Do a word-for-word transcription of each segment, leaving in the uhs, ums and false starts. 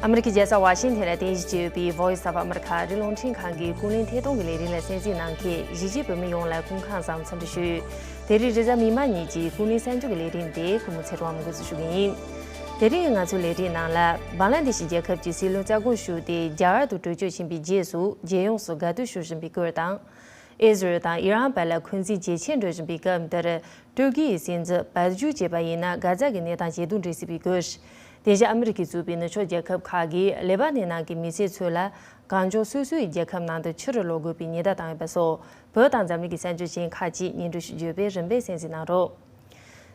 ཨ་མི་རི་ཀའི་རྒྱལ་ས་ཝ་ཤིང་ཐན་ལ་རྟེན་གཞི་བྱས་ཡོད་པའི་Voice of America ཨ་རིའི་རླུང་འཕྲིན་ཁང་གི་ཀུན་གླེང་ཐད་གཏོང་གི་ལས་རིམ་ལ་གསན་གཟིགས་གནང་མཁན་གཞིས་བྱེས་བོད་མི་ཡོངས་ལ་སྐུ་ཁམས་བཟང་འཚམས་འདྲི་ཞུ། དེ་རིང་རེས་གཟའ་མིག་དམར་ཉིན་གྱི་ཀུན་གླེང་གསར་འགྱུར་གྱི་ལས་རིམ་དེ་ཀུན་མོ་ཚེ་རིང་དབང་མོས་འགོ་འཛུགས་ཞུ་གི་ཡིན། དེ་རིང་ང་ཚོའི་ལས་རིམ་ནང་ལ། བང་ལ་དེ་ཤི་རྒྱལ་ཁབ་ཀྱི་སྲིད་བློན་རྩ་དགོངས་ཞུས་ཏེ་རྒྱ་གར་དུ་བྲོས་བྱོལ་ཕྱིན་པའི་རྗེས་སུ་རྒྱལ་ཡོངས་སུ་དགའ་སྟོན་ཞུ་བཞིན་པའི་སྐོར་དང་། ཨི་ཟི་རལ་དང་ཨི་རན་བར་ལ་འཁོན་འཛིན་ཇེ་ཆེར་འགྲོ་བཞིན་པའི་སྐབས་འདིར། ཏུར་ཀི་ཡི་སྲིད་འཛིན་བར་འཇུག་བྱས་པ་ཡིན་ན་གྷ་ཛ་གི་གནས་སྟངས་ཇེ་སྡུག་འགྲོ་སྲིད་པའི་སྐོར། དེ་བཞིན་ཨ་མི་རི་ཀས་གཙོས་པའི་ནུབ་ཕྱོགས་རྒྱལ་ཁབ་ཁག་གིས་ལེ་པ་ནན་ནང་གི་མི་སེར་ཚོ་ལ་གང་མགྱོགས་སོ་སོའི་རྒྱལ་ཁབ་ནང་དུ་ཕྱིར་ལོག་དགོས་པའི་ཉེན་བརྡ་བཏང་ཡོད་པ་སོགས་བོད་དང་འཛམ་གླིང་གི་གསར་འགྱུར་གཞན་ཁག་ཅིག་སྙན་སྒྲོན་ཞུ་རྒྱུ་ཡོད་པས་རིམ་པས་གསན་གཟིགས་གནང་རོགས།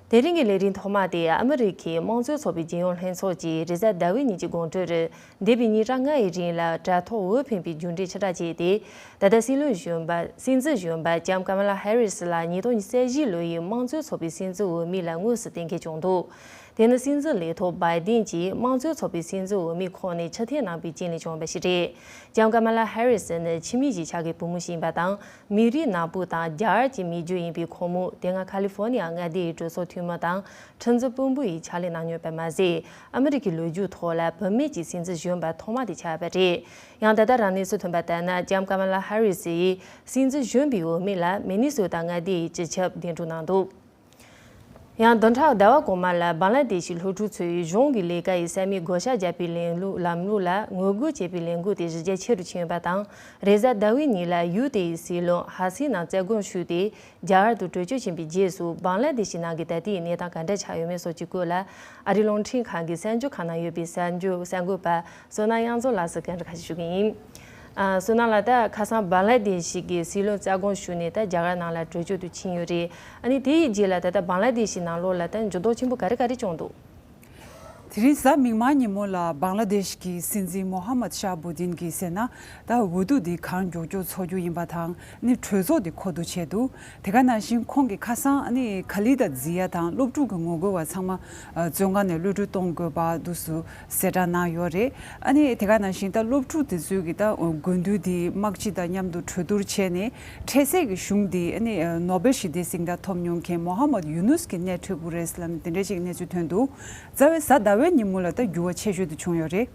དེ་རིང་གི་ལས་རིམ་ཐོག་མ་དེ་ཨ་མི་རི་ཀའི་དམངས་གཙོའི་ཚོགས་པའི་རྒྱལ་ཡོངས་ལྷན་ཚོགས་ཀྱིས་རེས་གཟའ་ཟླ་བའི་ཉིན་གྱི་དགོང་དྲོར། འདས་པའི་ཉིན་གྲངས་ལྔ་ཡི་རིང་ལ་དྲ་ཐོག་འོས་འཕེན་པའི་རྒྱུ་འབྲས་ཕྱིར་བསྒྲགས་བྱས་ཏེ། ད་ལྟ་སྲིད་བློན་གཞོན་པ་སྲིད་འཛིན་གཞོན་པ་ལྕམ་ཀ་མ་ལ་ཧེ་རི་སི་ལ་ཉིས་སྟོང་ཉི་ཤུ་རྩ་བཞི་ལོ་ཡི་དམངས་གཙོའི་ཚོགས་པའི་སྲིད་འཛིན་འོས་མི་ལ་དངོས་སུ་གཏན་འཁེལ་བྱུང་འདུག་དེ་ནི་སྲིད་འཛིན་ལས་ཐོག་བྷའི་ཏིན་གྱིས་དམངས་གཙོའི་ཚོགས་པའི་སྲིད་འཛིན་འོས་མི་ཁོངས་ནས་ཕྱིར་འཐེན་གནང་པའི་རྐྱེན་ལས་བྱུང་བ་ཞིག་རེད། ལྕམ་ཀ་མ་ལ་ཧེ་རི་སི་ནི་ཕྱི་མི་གཞིས་ཆགས་ཀྱི་བུ་མོ་ཞིག་ཡིན་པ་དང་། མི་རིགས་ནག་པོ་དང་རྒྱ་གར་གྱི་མི་རྒྱུད་ཡིན་པའི་ཁོང་མོ་དེ་སྔ་ཁ་ལི་ཧྥོ་ནི་ཡ་མངའ་སྡེའི་གྲོས་ཚོགས་འཐུས་མི་དང་ཁྲིམས་འཛིན་དཔོན་པོ་ཡི་ཕྱག་ལས་གནང་མྱོང་ཡོད་པ་མ་ཟད། ཨ་མི་རི་ཀའི་ལོ་རྒྱུས་ཐོག་ལ་བུད་མེད་ཀྱི་སྲིད་འཛིན་གཞོན་པ་ཐོག་མ་དེ་ཆགས་པ་རེད། ཡང་ད་ལྟ་རང་གནས་སུ་ཐོན་པ་ལྟར་ན་ལྕམ་ཀ་མ་ལ་ཧ་རི་སི་ཡིས་སྲིད་འཛིན་གཞོན་པའི་འོས་མི་ལ་མི་ནི་སོ་ཏ་མངའ་སྡེ་ཡི་སྤྱི་ཁྱབ་གདན་དྲངས་གནང་འདུག་ཡང་བདུན་ཕྲག་ཟླ་བ་གོང་མ་ལ་བང་ལ་དེ་ཤི་སློབ་ཕྲུག་ཚོས་གཞུང་གི་ལས་ཀ་ཡི་ས་མིག་བགོ་བཤའ་བརྒྱབ་པའི་ལམ་ལུགས་ལམ་ལུགས་ལ་ངོ་རྒོལ་བྱེད་པའི་ལས་འགུལ་དེ་གཞི་རྒྱ་ཆེ་རུ་ཕྱིན་ཡོད་པ་དང་། རེས་གཟའ་ཟླ་བའི་ཉིན་ལ་ཡུལ་དེའི་སྲིད་བློན་ཧ་སི་ན་རྩ་དགོངས་ཞུས་ཏེ། རྒྱ་གར་དུ་བྲོས་བྱོལ་ཕྱིན་པའི་རྗེས་སུ་བང་ལ་དེ་ཤི་ནང་གི་ད་ལྟའི་གནས་སྟངས་ག་འདྲ་ཆགས་ཡོད་མེད་སོགས་ཀྱི་སྐོར་ལ་ཨ་རིའི་རླུང་འཕྲིན་ཁང་གི་གསར་འགྱུར་ཁང་ནང་ཡོད་པའི་གསར་འགྱུར་གསར་འགོད་པ་བསོད་ནམས་དབྱངས་འཛོམས་ལགས་སུ་བཀའ་འདྲི་ཁ་ཤས་ཞུ་གི་ཡིན། ཨ། བསོད་ནམས་ལགས། ད་ཁ་སང་བང་ལ་དེ་ཤི་གི་སྲིད་བློན་རྩ་དགོངས་ཞུས་ནས་ད་རྒྱ་གར་ནང་ལ་བྲོས་བྱོལ་དུ་ཕྱིན་ཡོད་རེད། ཨ་ནི་དེ་ཡི་རྗེས་ལ་ད་ལྟ་བང་ལ་དེ་ཤི་ནང་ལོགས་ལ་ད་འགྱུར་ལྡོག་ཆེན་པོ་ག་རེ་ག་རེ་བྱུང་འདུག་དེ་རིང་གཟའ་མིག་དམར་ཉིན་མོ་ལ་བང་ལ་དེཤ་གི་སྲིད་འཛིན་མོ་ཧ་མད་ཤཱ་བྷུ་ཏིན་གྱིས་ཟེར་ན། ད་འོས་བསྡུ་འདི་གང་མགྱོགས་མགྱོགས་འཚོགས་རྒྱུ་ཡིན་པ་དང་། ནི་གྲོས་ཚོགས་འདི་མཁོ་བསྡུ་བྱས་འདུག་དེ་ག་ནང་བཞིན་ཁོང་གིས་ཁ་སང་ནི་ཁ་ལི་ད་ཛི་ཡ་དང་སློབ་ཕྲུག་གི་ངོ་རྒོལ་བ་ཚང་མ་བཙོན་ཁང་ནས་གློད་གྲོལ་གཏོང་དགོས་པ་འདུག་སུ་གསལ་བསྒྲགས་གནང་ཡོད་རེད། ཨ་ནི་དེ་ག་ནང་བཞིན་ད་སློབ་ཕྲུག་དེ་ཚོས་ཀྱི་ད་དགོས་འདུན་འདི་དམག་སྤྱི་དང་མཉམ་དུ་གྲོས་བསྡུར་བྱས་ནས། འཕྲལ་སེལ་གྱི་གཞུང་འདི་ནི་ནོ་སྦེལ་ཞི་བདེའི་གཟེངས་རྟགས་ཐོབ་མྱོང་མཁན་མོ་ཧ་མད་ཡུ་ནུས་ཀྱི་སྣེ་ཁྲིད་དགོས་རེད་ལབ་ནས་དེ་འདྲའི་ཅིག་གནས་ཚུལ་ཐོན་འདུག་རྩ་བའི་གཟའ་ཟླ་བའི་ཉིན་མོ་ལ་ད་འགྱུར་བ་ཆེ་ཤོས་དེ་བྱུང་ཡོད་རེད།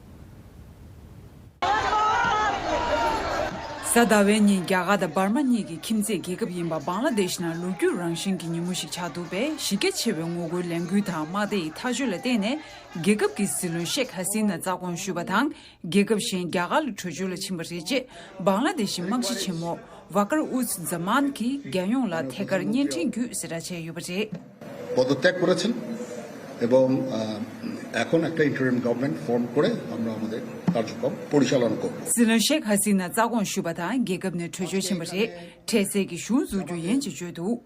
གཟའ་ཟླ་བའི་ཉིན་རྒྱ་གར་དང་འབར་མ་གཉིས་ཀྱི་ཁྱིམ་མཚེས་རྒྱལ་ཁབ་ཡིན་པ་བང་ལ་དེཤ་ནང་ལོ་རྒྱུས་རང་བཞིན་གྱི་ཉིན་མོ་ཞིག་ཆགས་འདུག་པས། གཞི་རྒྱ་ཆེ་བའི་ངོ་རྒོལ་ལས་འགུལ་དང་དམག་སྡེ་ཡི་ཐག་གཅོད་ལ་བརྟེན་ནས་རྒྱལ་ཁབ་ཀྱི་སྲིད་བློན་ཤེག་ཧ་སི་ན་རྩ་དགོངས་ཞུས་པ་དང་། རྒྱལ་ཁབ་གཞན་རྒྱ་གར་ལ་བྲོས་བྱོལ་ལ་ཕྱིན་པ་རེད། ཅེས་བང་ལ་དེ་ཤི་དམག་སྤྱི་ཆེན་མོ་ཝ་ཀར་ཨུཛ་ཛ་མཱན་གྱིས་རྒྱལ་ཡོངས་ལ་ཐད་ཀར་བརྙན་འཕྲིན་བརྒྱུད་གསལ་བསྒྲགས་བྱས་ཡོད་པ་རེད། পদত্যাগ করেছেন এবং আহ, এখন একটা ইন্টারিম গভর্নমেন্ট ফর্ম করে আমরা আমাদের কার্যক্রম পরিচালনা করব। སྲིད་བློན་ཤེག་ཧ་སི་ན་རྩ་དགོངས་ཞུས་པ་དང་རྒྱལ་ཁབ་ནས་བྲོས་བྱོལ་ཕྱིན་པ་རེད། འཕྲལ་སེལ་གྱི་གཞུང་འཛུགས་རྒྱུ་ཡིན་ཅེས་བརྗོད་འདུག་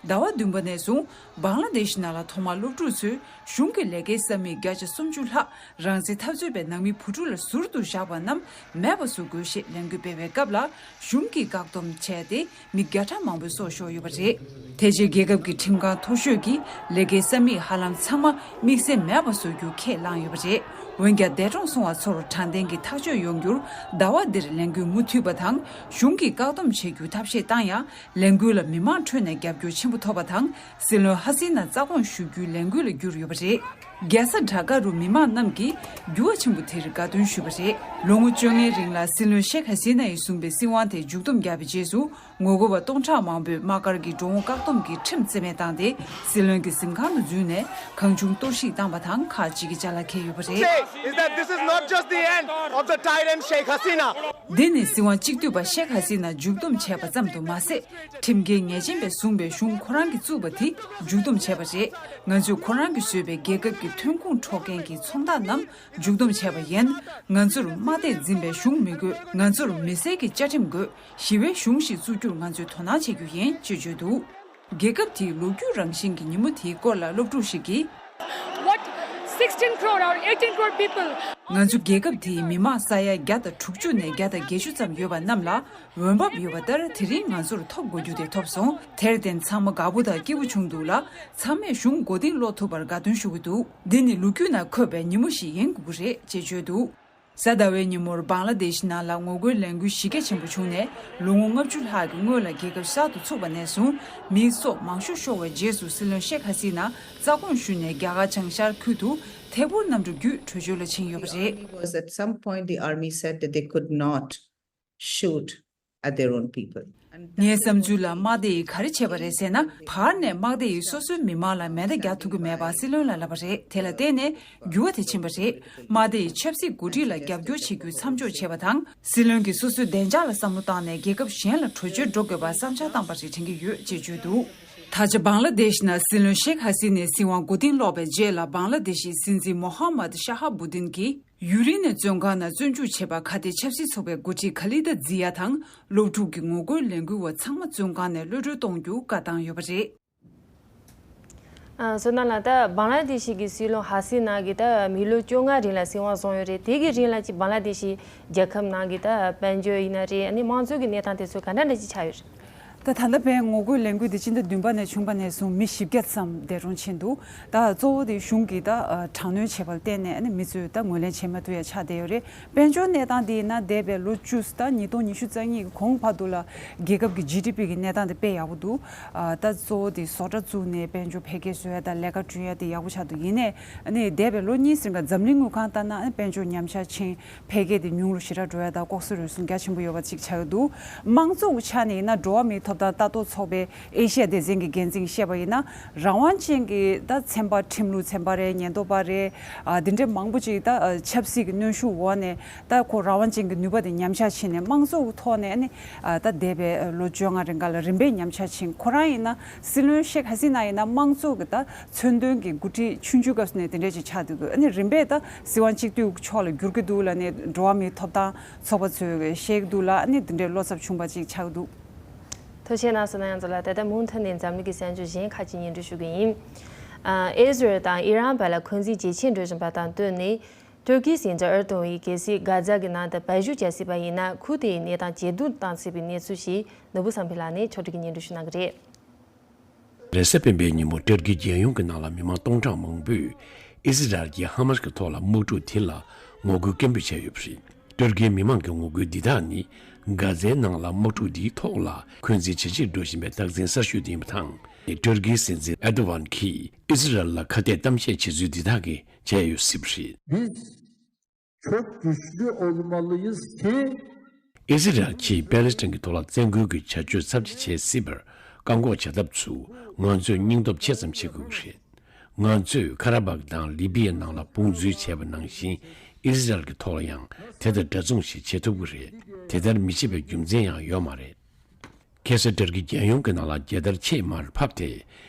ཟླ་བ་བདུན་པ་ནས་བཟུང་བང་ལ་དེ་ཤི་ནང་ལ་ཐོག་མར་སློབ་ཕྲུག་ཚོས་གཞུང་གི་ལས་ཀའི་ས་མིག་བརྒྱ་ཆ་སུམ་ཅུ་ལྷག་རང་བཙན་འཐབ་རྩོད་པའི་ནང་མི་བུ་ཕྲུག་ལ་ཟུར་དུ་བཞག་པ་རྣམས་མེད་པ་བཟོ་དགོས་ཞེས་ལས་འགུལ་སྤེལ་བའི་སྐབས་ལ། གཞུང་གིས་བཀག་སྡོམ་བྱས་ཏེ་མི་བརྒྱ་ཕྲག་མང་པོའི་སྲོག་ཤོར་ཡོད་པ་རེད། དེ་རྗེས་རྒྱལ་ཁབ་ཀྱི་ཁྲིམས་ཁང་མཐོ་ཤོས་ཀྱིས་ལས་ཀའི་ས་མིག་ཧ་ལམ་ཚང་མ་དམིགས་བསལ་མེད་པ་བཟོ་རྒྱུ་ཁས་བླངས་ཡོད་པ་རེད། འོན་ཀྱང་འདས་གྲོངས་སོང་བ་ཚོར་དྲང་བདེན་གྱི་ཐག་གཅོད་ཡོང་རྒྱུར་ཟླ་བ་འདིར་ལས་འགུལ་མུ་མཐུད་པ་དང་། གཞུང་གིས་བཀག་སྡོམ་བྱེད་རྒྱུ་ཐབས་ཤེས་བཏང་ཡང་། ལས་འགུལ་ལ་མི་མང་ཁྲོད་ནས་རྒྱབ་སྐྱོར་ཆེན་པོ་ཐོབ་པ་དང་། སྲིད་བློན་ཧ་སི་ན་རྩ་དགོངས་ཞུ་རྒྱུའི་ལས་འགུལ་ལ་གྱུར་ཡོད་པ་རེད། རྒྱལ་ས་ཌ་ཀ་རུ་མི་མང་རྣམས་ཀྱིས་འགྱུར་བ་ཆེན་པོ་དེར་དགའ་སྟོན་ཞུས་པ་རེད། ལོ་ངོ་བཅོ་ལྔའི་རིང་ལ་སྲིད་བློན་ཤེག་ཧ་སི་ན་ཡིས་བཟུང་པའི་སྲིད་དབང་དེ་མཇུག་སྡོམ་བརྒྱབ་པའི་རྗེས་སུ། ངོ་རྒོལ་བ་སྟོང་ཕྲག་མང་པོས་དམག་སྒར་གྱི་འགྲོ་འོང་བཀག་སྡོམ་གྱི་ཁྲིམས་རྩིས་མེད་བཏང་སྟེ། སྲིད་བློན་གྱི་གཟིམ་ཁང་དུ་འཛུལ་ནས་གང་བྱུང་གཏོར་བཤིག་བཏང་པ་དང་། ཁག་ཅིག་གིས་ཅ་ལག་འཁྱེར་ཡོད་པ་རེད། Say is that this is not just the end of the tyrant Sheikh Hasina. འདི་ནི་སྲིད་དབང་གཅིག་སྡུད་པ་ཤེག་ཧ་སི་ན་མཇུག་སྡོམ་བྱས་པ་ཙམ་དུ་མ་ཟད། ཁྲིམས་འགལ་ཉེས་ཅན་པས་བཟུང་བའི་གཞུང་ཁོ་རང་གིས་བཙུགས་པ་དེ་མཇུག་སྡོམ་བྱས་པ་རེད། ང་ཚོས་ཁོ་རང་གིས་བཟོས་པའི་རྒྱལ་ཁབ་ཀྱི་ཐོན་ཁུངས་འཕྲོག་མཁན་གྱི་ཚོང་རྟགས་རྣམས་མཇུག་སྡོམ་བྱས་པ་ཡིན། ང་ཚོར་དམག་སྡེ་འཛིན་པའི་གཞུང་མི་དགོས། ང་ཚོར་མི་སེར་གྱི་བཅའ་ཁྲིམས་དགོས། ཞི་བའི་གཞུང་ཞིག་བཙུགས་རྒྱུར་ང་ཚོས་དོ་སྣང་བྱེད་རྒྱུ་ཡིན་ཅེས་བརྗོད་འདུག་རྒྱལ་ཁབ་དེའི་ལོ་རྒྱུས་རང་བཞིན་གྱི་ཉིན་མོ་དེའི་སྐོར་ལ་སློབ་ཕྲུག་ཞིག་གིས། What sixteen crore or eighteen crore people? ང་ཚོ་རྒྱལ་ཁབ་དེའི་མི་མང་ས་ཡ་བརྒྱ་དང་དྲུག་ཅུ་ནས་བརྒྱ་དང་བརྒྱད་ཅུ་ཙམ་ཡོད་པ་རྣམས་ལ་འོས་འབབ་ཡོད་པ་ལྟར་དེ་རིང་ང་ཚོར་ཐོབ་དགོས་རྒྱུ་དེ་ཐོབ་སོང་། དེར་བརྟེན་ཚང་མ་དགའ་པོ་དང་སྐྱིད་པོ་བྱུང་འདུག་ལ། ཚང་མས་གཞུང་མགོ་རྟིང་སློག་ཐུབ་པར་དགའ་སྟོན་ཞུ་གི་འདུག་འདི་ནི་ལོ་རྒྱུས་ནང་འཁོད་པའི་ཉིན་མོ་ཞིག་ཡིན་དགོས་ཀྱི་རེད་ཅེས་བརྗོད་འདུག་གཟའ་ཟླ་བའི་ཉིན་མོར་བང་ལ་དེ་ཤི་ནང་ལ་ངོ་རྒོལ་ལས་འགུལ་གཞི་རྒྱ་ཆེན་པོ་བྱུང་ནས། ལོ་ངོ་ལྔ་བཅུ་ལྷག་གི་སྔོན་ལ་རྒྱལ་ཁབ་གསར་དུ་ཚུགས་པ་ནས་བཟུང་མི་སྲོག་མང་ཤོས་ཤོར་བའི་རྗེས་སུ། སྲིད་བློན་ཤེག་ཧ་སི་ན་རྩ་དགོངས་ཞུས་ནས་རྒྱ་གར་བྱང་ཤར་ཁུལ་དུ་ཐད་འཕུར་གནམ་གྲུ་བརྒྱུད་བྲོས་བྱོལ་ལ་ཕྱིན་ཡོད་པ་རེད། It was at some point the army said that they could not shoot at their own people. ངའི་བསམ་ཚུལ་ལ་དམག་སྡེ་ཡིས་ག་རེ་བྱས་པ་རེད་ཟེར་ན། བར་ནས་དམག་སྡེ་ཡིས་སོ་སོའི་མི་མང་ལ་མེ་མདའ་རྒྱག་ཐུབ་ཀྱི་མེད་པ་སྲིད་བློན་ལ་ལབ་པ་རེད། དེ་ལ་བརྟེན་ནས་འགྱུར་བ་དེ་ཕྱིན་པ་རེད། དམག་སྡེ་ཡི་ཆབ་སྲིད་འགོ་ཁྲིད་ལ་རྒྱབ་སྐྱོར་བྱེད་རྒྱུའི་མཚམས་འཇོག་བྱས་པ་དང་། སྲིད་བློན་གྱིས་སོ་སོའི་བདེ་འཇགས་ལ་བསམ་བློ་བཏང་ནས་རྒྱལ་ཁབ་གཞན་ལ་བྲོས་བྱོལ་འགྲོ་དགོས་པར་བསམ་འཆར་བཏང་པ་རེད་དྲན་གྱི་ཡོད་ཅེས་བརྗོད་འདུག་ད་ཆ་བང་ལ་དེ་ཤི་ན་སྲིད་བློན་ཤེག་ཧ་སི་ནའི་སྲིད་དབང་མགོ་རྟིང་སློག་པའི་རྗེས་ལ། བང་ལ་དེ་ཤིའི་སྲིད་འཛིན་མོ་ཧ་མད་ཤ་ཧ་བུ་དིན་གྱིས་ཡུ་རེ་ནི་བཙོན་ཁང་ནང་བཙོན་འཇུག་བྱས་པར་ཁ་གཏད་ཆབ་སྲིད་ཚོགས་པའི་འགོ་ཁྲིད་ཁ་ལི་ད་ཛི་ཡ་དང་། སློབ་ཕྲུག་གི་ངོ་རྒོལ་ལས་འགུལ་བ་ཚང་མ་བཙོན་ཁང་ནས་གློད་གྲོལ་གཏོང་རྒྱུ་བཀའ་བཏང་ཡོད་པ་རེད། ཨ། བསོད་ནམས་ལགས། ད་བང་ལ་དེ་ཤི་གི་སྲིད་བློན་ཧ་སི་ན་གིས་ད་མི་ལོ་བཅོ་ལྔ་རིང་ལ་སྲིད་དབང་བཟུང་ཡོད་རེད། དེ་གི་རིང་ལ་ཅིག་བང་ལ་དེ་ཤི་རྒྱལ་ཁབ་ནང་གི་ད་དཔལ་འབྱོར་ཡིན་ན་རེད། ཨ་ནི་དམངས་གཙོ་གི་གནས་སྟངས་དེ་ཚོ་ག་འདྲ་འདྲ་ཅིག་ཆགས་ཡོད་རེད། ད་ད་ལྟ་བར་ངོ་རྒོལ་ལས་འགུལ་འདི་སྤྱི་ཟླ་བདུན་པ་ནས་བྱུང་བ་ནས་བཟུང་མི་བཞི་བརྒྱ་ཙམ་འདས་གྲོངས་ཕྱིན་འདུག་ད་གཙོ་བོ་དེ་གཞུང་གིས་ད་དྲག་གནོན་བྱས་པ་ལ་བརྟེན་ནས་ཨ་ནི་མི་ཚོས་ད་ངོས་ལེན་བྱེད་མ་ཐུབ་ཡ་ཆགས་བསྡད་ཡོད་རེད། དཔལ་འབྱོར་གནས་སྟངས་དེ་ཡིན་ན་འདས་པའི་ལོ་བཅུ། ད་ཉིས་སྟོང་ཉི་ཤུ་རྩ་གཉིས་ཀྱི་གོང་བར་དུ་ལ་རྒྱལ་ཁབ་ཀྱི་ཇི་ཌི་པི་གི་གནས་སྟངས་དེ་དཔེ་ཡག་པོ་འདུག་ད་གཙོ་བོ་དེ་བཟོ་གྲྭ་བཙུགས་ནས་དཔལ་འབྱོར་འཕེལ་རྒྱས་བཟོ་ཡ་དང་ལས་ཀ་བསྐྲུན་ཡ་དེ་ཡག་པོ་ཆགས་འདུག་ཡིན་ནའི་ཨ་ནི་འདས་པའི་ལོ་གཉིས་ཟིན་ག་འཛམ་གླིང་དངུལ་ཁང་ལྟར་ན་ཨ་ནི་དཔལ་འབྱོར་ཉམས་ཆག་ཕྱིན། འཕེལ་རྒྱས་དེ་ཉུང་རུ་ཞེ་དྲག་འགྲོ་ཡ་དང་ལྐོག་ཟ་རུལ་སུངས་རྒྱ་ཆེན་པོ་ཡོད་པ་ཅིག་ཆགས་ཀྱི་འདུག་དམངས་གཙོ་གི་ཆ་ནས་ཡིན་ན་འགྲོ་བ་མིའི་ཐོབ་ཐང་ལྟ་རྟོག་ཚོགས་པའི་ཨེ་ཤི་ཡ་སྡེ་ཚན་གྱི་འགན་འཛིན་གྱིས་བཤད་པ་ཡིན་ན། རང་དབང་ཅན་གྱི་ད་ཚན་པ། ཁྲིམས་ལུགས་ཚན་པ་རེད། ཉེན་རྟོག་པ་རེད། ཨ། འདི་འདྲའི་མང་པོ་ཅིག་ད་ཆབ་སྲིད་ཀྱི་གནོན་ཤུགས་འོག་ནས་ད་ཁོ་རང་དབང་ཅན་གྱི་ནུས་པ་དེ་ཉམས་ཆག་ཕྱིན་ནས་དམངས་གཙོ་གི་ཐོག་ནས་ཨ་ནི་ད་འདས་པའི་ལོ་བཅོ་ལྔ་རིང་ག་ལ་རིམ་པས་ཉམས་ཆག་ཕྱིན། ཁོ་རང་ཡིན་ན་སྲིད་བློན་ཤེག་ཧ་སི་ན་ཡིན་ན་དམངས་གཙོ་གི་ད་མཚོན་དོན་གྱི་འགོ་ཁྲིད་ཆུང་ཆུང་སྐབས་སུ་ནས་དེ་འདྲས་ཅིག་ཆགས་འདུག་ཨ་ནི་རིམ་པས་ད་སྲིད་དབང་གཅིག་སྡུད་ཕྱོགས་ལ་འགྱུར་གྱི་འདུག་ལབ་ནས་འགྲོ་བ་མིའི་ཐོབ་ཐང་ཚོགས་པ་ཚོས་བཤད་ཀྱི་འདུག་ལ། ཨ་ནི་དེ་འདྲའི་བློ་འཚབ་བྱུང་བ་ཅིག་ཆགས་ཀྱི་འདུག་ཐུགས་རྗེ་གནང་སོང་ན་ཡང་ཚོ་ལ། ད་ལྟ་མུ་མཐུད་ནས་འཛམ་གླིང་གི་གསར་འགྱུར་གཞན་ཁག་ཅིག་སྙན་སྒྲོན་ཞུ་གི་ཡིན། ཨ། ཨི་ཟི་རལ་དང་ཨི་རན་བར་ལ་འཁོན་འཛིན་ཇེ་ཆེར་འགྲོ་བཞིན་པ་དང་བསྟུན་ནས། ཏུར་ཀིའི་སྲིད་འཛིན་ཨར་ཏོ་ཝན་གྱིས་གལ་སྲིད་གྷ་ཛ་གི་ནང་དུ་སྦས་བཞུགས་བྱ་སྲིད་པ་ཡིན་ན། ཁུལ་དེའི་གནས་སྟངས་ཇེ་སྡུག་བཏང་སྲིད་པའི་གནས་ཚུལ་ཞིག་ནོར་བུ་བསམ་འཕེལ་ལགས་ནས་ཕྱོགས་སྒྲིག་གིས་སྙན་སྒྲོན་ཞུ་གནང་གི་རེད། རེས་གཟའ་སྤེན་པའི་ཉིན་མོ་ཏུར་ཀིའི་རྒྱལ་ཡོངས་ཀྱི་ནང་ལ་མི་མང་སྟོང་ཕྲག་མང་པོས་ཨི་ཟི་རལ་གྱིས་ཧ་མ་སི་གི་ཐོག་ལ་དམག་འཁྲུག་དེ་ལ་ངོ་རྒོལ་སྐད་འབོད་བྱས་ཡོད་པ་རེད། ཏུར་ཀིའི་མི་མང་གི་ངོ་རྒོལ་འདི་དག་ནི་གྷ་ཛའི་ནང་ལ་དམག་འཁྲུག་འདིའི་ཐོག་ལ་འཁོན་འཛིན་ཇེ་ཆེར་འགྲོ་བཞིན་པའི་རྟགས་མཚན་གསར་ཤོས་དེ་ཡིན་པ་དང་། ཏུར་ཀིའི་སྲིད་འཛིན་ཨར་ཏོ་ཝན་གྱིས་ཨི་ཟི་རལ་ལ་ཁ་གཏད་གཏམ་བཤད་བྱེད་ཚུལ་འདི་དག་གིས་བྱས་ཡོད་སྲིད་པ་རེད། Biz çok güçlü olmalıyız ki ཨི་ཟི་རལ་གྱིས་པེ་ལེ་སི་ཐན་གྱི་ཐོག་ལ་བཙན་རྒོལ་གྱི་བྱ་སྤྱོད་ཚབས་ཆེ་བྱེད་སྲིད་པར་བཀག་འགོག་བྱ་ཐབས་སུ་ང་ཚོས་སྙིང་སྟོབས་ཆེ་ཙམ་བྱེད་དགོས་ཀྱི་རེད། ང་ཚོས་ཁ་ར་བག་དང་ལི་པི་ཡའི་ནང་ལ་དཔུང་འཛུལ་བྱས་པ་ནང་བཞིན་ཨི་ཟི་རལ་གྱི་ཐོག་ལ་ཡང་དེ་དང་འདྲ་མཚུངས་ཤིག་བྱེད་ཐུབ་ཀྱི་རེད། དེ་ལྟར་མི་བྱེད་པའི་རྒྱུ་མཚན་ཡང་ཡོད་མ་རེད། ཁ་སང་ཏུར་ཀི་རྒྱལ་ཡོངས་ཀྱི་ནང་ལ་རྒྱལ་དར་ཆེས་མར་ཕབ་སྟེ།